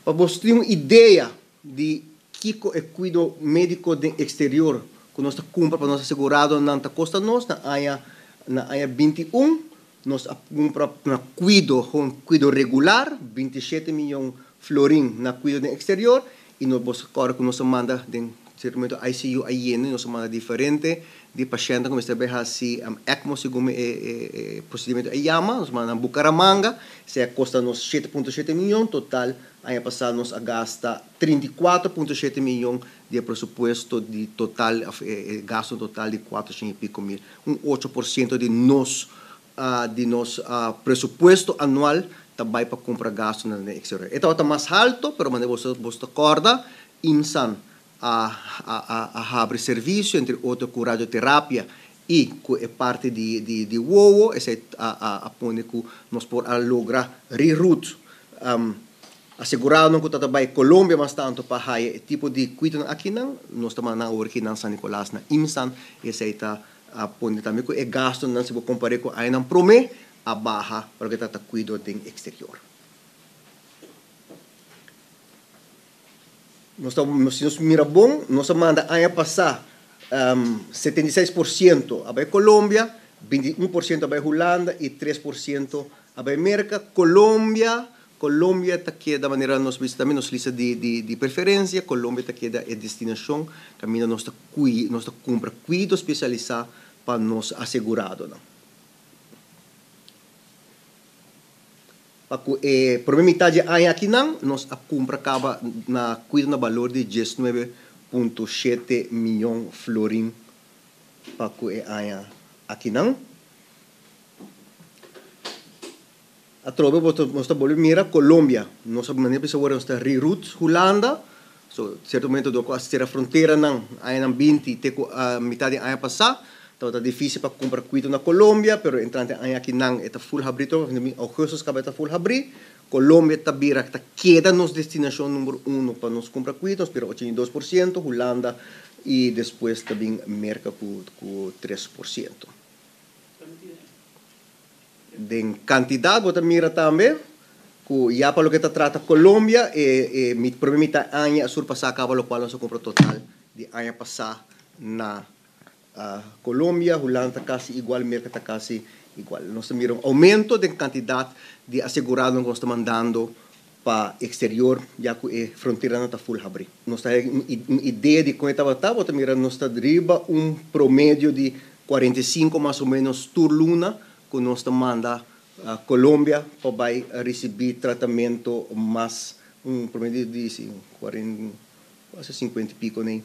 Pa boso tin un idea di kiko e kuido médiko den eksterior ku nos ta kumpra pa nos aseguradonan ta kosta nos, na aña na aña 21 nos a kumpra na kuido, gewoon kuido regular, 27 miyon florin na kuido den eksterior i nos boso kòrda ku nos a manda den sierto momento ICU a yena i nos a manda diferente di pashèntnan ku mester bai hasi ECMO segun e e prosedimentu a yama, nos manda nan Bucaramanga, esei a kosta nos 7.7 miyon, total aña pasá nos a gasta 34.7 miyon di e presupuesto di total òf e gasto total di 400 i piko mil, un 8% di nos di nos presupuesto anual ta bai pa kumpra gastonan den eksterior. E tabata mas halto, pero manera boso boso ta kòrda, IMSAN a a habri servisio entre otro ku radioterapia i ku e parti di di di wowo, esei a a a pone ku nos por a logra reroute asegurado ku ta ta bai Colombia mas tantu pa haya e tipo di kuidonan akinan, nos ta manda nan awor aki nan San Nicolas na IMSAN i esei ta a pone tambe ku e gastonan si bo kompar'é ku añanan promé a baha pa loke ta ta kuido den eksterior. Nos ta, si nos mira bon, nos a manda aña pasá 76% a bai Colombia, 21% a bai Hulanda i 3% a bai Merka. Colombia, Colombia ta keda, manera nos bisa tambe, nos lista di di di preferensia, Colombia ta keda e destinashon kaminda nos ta kui, nos ta kumpra kuido spesialisá pa nos aseguradonan. Pa ku e promé mitad dje aña akinan, nos a kumpra kaba na kuido na balor di 19.7 miyon florin pa ku e aña akinan. Atrobe bo ta nos ta bolbe mira Colombia. Nos a manera bisa wor nos ta reroute Hulanda. So sierto momento dor ku a sera fronteranan añanan 20 te ku mitad di aña pasá tabata dificil pa kumpra kuido na Colombia, pero entrante aña akinan e ta full habrí tur, augustus kaba e ta full habrí. Colombia ta bira ta keda nos destinashon number uno pa nos kumpra kuido, nos bira 82%, Hulanda i despues ta bin Merka ku ku 3%. Den kantidat bo ta mira tambe ku ya pa loke ta trata Colombia e e prome mitad aña a surpasá kaba lokual nos a kumpra total di aña pasá na Colombia, Hulanda ta kasi igual, Merka ta kasi igual. Nos ta mira un oumento den kantidat di aseguradonan ku nos ta mandando pa eksterior ya ku e fronteranan ta ful habrí. Nos ta haya un idea di kon e tabata, bo ta mira nos ta riba un promedio di 45 mas o menos tur luna ku nos ta manda Colombia pa bai risibí tratamentu mas un promedio di kuasi 50 i piko nei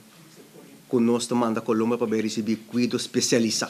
ku nos ta manda Colombia pa bai risibí kuido spesialisá.